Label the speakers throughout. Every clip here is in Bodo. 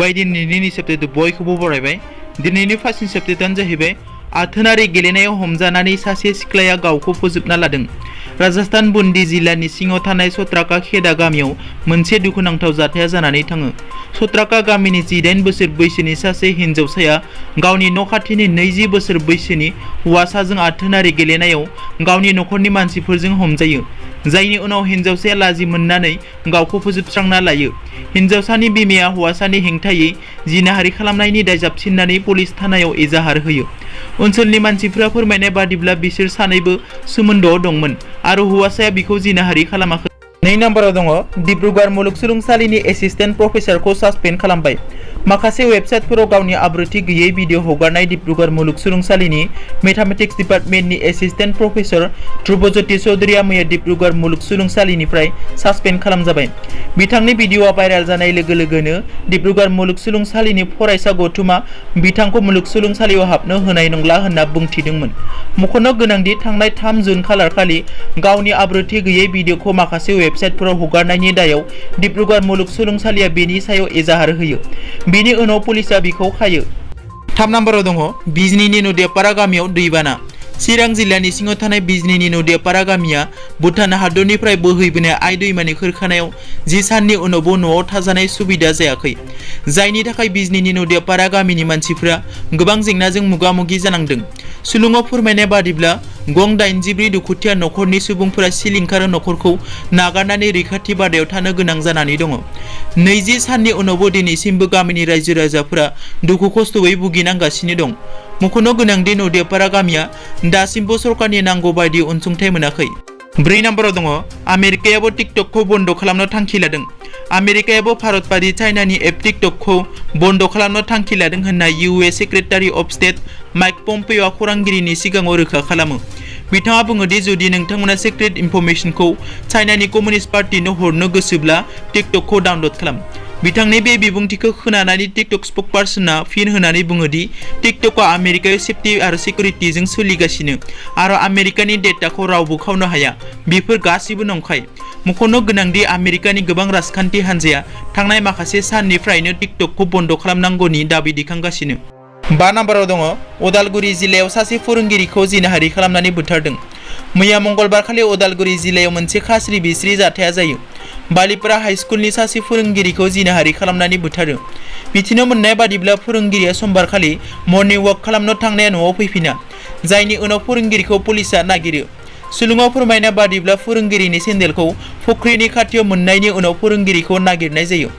Speaker 1: दिनैनि सेप्टेट बयखौबो बरायबाय। दिनैनि फार्स्ट सेप्टेटानो जाहैबाय आथोनारि गेलेनायाव हमजानानै सासे सिख्लाया गावखौ फोजोबना लादों। राजस्थान बुन्दी जिल्लानि सिङाव थानाय सत्राका खेदा गामियाव मोनसे दुखुनांथाव जाथाया जानानै थाङो। सत्राका गामिनि 18 बोसोर बैसोनि सासे हिन्जावसाया गावनि न' खाथिनि 20 बोसोर बैसोनि हौवासाजों आथोनारि गेलेनायाव गावनि नखरनि मानसिफोरजों हमजायो, जायनि उनाव हिन्जावसाया लाजि मोननानै गावखौ फोजोबस्रांना लायो। हिन्जावसानि बिमाया हौवासानि हेंथायै जिनाहारि खालामनायनि दाय जाबसिननानै पुलिस थानायाव एजाहार होयो। ओनसोलनि मानसिफोरा फोरमायनाय बादिब्ला बिसोर सानैबो सोमोन्दोआव दंमोन आरो हौवासाया बिखौ जिनाहारि खालामाखै। 2 नम्बराव दङ डिब्रुगड़ मुलुगसोलोंसालिनि एसिस्टेन्ट प्रफेसारखौ सासपेन्ड खालामबाय। माखासे वेबसाइटफोराव गावनि आब्रुथि गैयै भिडिअ हगारनाय डिब्रुगड़ मुलुगसोलोंसालिनि मेथामेटिक्स डिपार्टमेन्टनि एसिस्टेन्ट प्रफेसर ध्रुवज्योति चौधुरीया मैया डिब्रुगड़ मुलुगसोलोंसालिनिफ्राय सासपेन्ड खालामजाबाय। बिथांनि भिडिअआ भाइरेल जानाय लोगो लोगोनो डिब्रुगड़ मुलुगसोलोंसालिनि फरायसा गौथुमा बिथांखौ मुलुगसोलोंसालियाव हाबनो होनाय नंला होनना बुंथिदोंमोन। मख'नो गोनांदि थांनाय 3 जुन खालारखालि गावनि आब्रुथि गैयै भिडिअखौ माखासे वेबसाइटफोराव हगारनायनि दायाव डिब्रुगड़ मुलुगसोलोंसालिया बेनि सायाव एजाहार होयो। बेनि उनाव पुलिसआ बिखौ खायो। 3 नम्बराव दङ बिजनीनि नदियापारा गामियाव दैबाना। चिरां जिल्लानि सिङाव थानाय बिजनीनि नदियापारा गामिया भुटान हादरनिफ्राय बोहैबोनाय आइ दैमानि खुरखानायाव 10 साननि उनावबो न'आव थाजानाय सुबिदा जायाखै, जायनि थाखाय बिजनीनि नदियापारा गामिनि मानसिफोरा गोबां जेंनाजों मोगा-मोगि जानांदों। सुलुङाव फोरमायनाय बादिब्ला गं 84 दुखुथिया नखरनि सुबुंफोरा सिलिंखार नखरखौ नागारनानै रैखाथि बादायाव थानो गोनां जानानै दङ। 20 साननि उनावबो दिनैसिमबो गामिनि रायजो राजाफोरा दुखु खस्थ'यै भुगिनांगासिनो दं। मख'नो गोनांदि नदियापारा गामिया दासिमबो सरकारनि नांगौ बायदि अनसुंथाइ मोनाखै। 4 नम्बराव दङ आमेरिकायाबो टिकटकखौ बन्द खालामनो थांखि लादों। आमेरिकायाबो भारत बादि चाइनानि एप टिकटकखौ बन्द खालामनो थांखि लादों होनना US secretary of state Mike पम्पेय'आ खौरांगिरिनि सिगाङाव रोखा खालामो। बिथाङा बुङो दि जुदि नोंथांमोना सिक्रेट इनफरमेशनखौ चाइनानि कमिउनिस्ट पार्टिनो हरनो गोसोब्ला टिकटकखौ डाउनलड खालाम। बिथांनि बे बिबुंथिखौ खोनानानै टिकटक स्पकपार्सना फिन होनानै बुङो दि टिकटकआ आमेरिकायाव सेफटि आरो सिकिउरिटिजों सोलिगासिनो आरो आमेरिकानि डेटाखौ रावबो खावनो हाया। बेफोर गासिबो नंखाय। मख'नो गोनांदि आमेरिकानि गोबां राजखान्थि हान्जाया थांनाय माखासे साननिफ्रायनो टिकटकखौ बन्द खालामनांगौनि दाबि दैखांगासिनो। 5 नम्बराव दङ उदालगुरि जिल्लायाव सासे फोरोंगिरिखौ जिनाहारि खालामनानै बुथारदों। मैया मंगलबारखालि उदालगुरि जिल्लायाव मोनसे खास्रि बिस्रि जाथाया जायो। बालिपारा हाइस्कुलनि सासे फोरोंगिरिखौ जिनाहारि खालामनानै बुथारो। मिथिनो मोननाय बादिब्ला फोरोंगिरिया समबारखालि मर्निं वाक खालामनो थांनाया न'आव फैफिना, जायनि उनाव फोरोंगिरिखौ पुलिसआ नागिरो। सुलुङाव फोरमायनाय बादिब्ला फोरोंगिरिनि सेन्देलखौ फुख्रिनि खाथियाव मोननायनि उनाव फोरोंगिरिखौ नागिरनाय जायो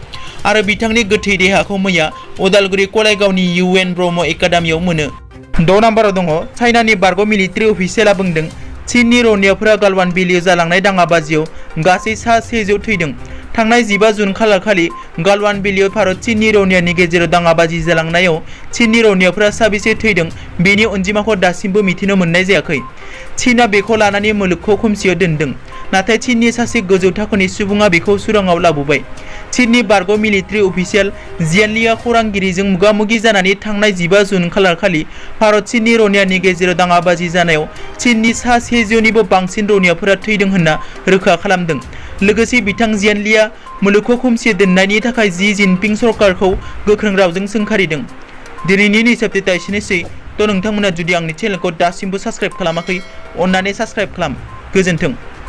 Speaker 1: आरो बिथांनि गोथै देहाखौ मैया उदालगुरि कलाइगावनि UN ब्रह्म एकाडेमियाव मोनो। 6 नम्बराव दङ चाइनानि बारग' मिलिटारि अफिसियेलआ बुंदों चीननि रौनियाफोरा गालवान भेलियाव जालांनाय दाङाबाजियाव गासै 100 थैदों। थांनाय 15 जुन खालारखालि गालवान भेलियाव भारत चीननि रौनियानि गेजेराव दाङाबाजि जालांनायाव चीननि रौनियाफोरा साबेसे थैदों बेनि अनजिमाखौ दासिमबो मिथिनो मोननाय जायाखै। चीनआ बेखौ लानानै मुलुगखौ खोमसियाव दोनदों, नाथाय चीननि सासे गोजौ थाखोनि सुबुङा बेखौ सुराङाव लाबोबाय। चीननि बारग' मिलिटारि अफिसियेल जियानलिया खौरांगिरिजों मोगा-मोगि जानानै थांनाय 15 जुन खालारखालि भारत चीननि रौनियानि गेजेराव दाङाबाजि जानायाव चीननि 100निबो बांसिन रौनियाफोरा थैदों होनना रोखा खालामदों। लोगोसे बिथां जियानलिया मुलुगखौ खोमसि दोननायनि थाखाय जी जिनपिं सरकारखौ गोख्रों रावजों सोंखारिदों। दिनैनि सेप्टेटा एसेनोसै। नोंथांमोना जुदि आंनि चेनेलखौ दासिमबो साबस्क्राइब खालामाखै, अन्नानै साबस्क्राइब खालाम। गोजोन्थों।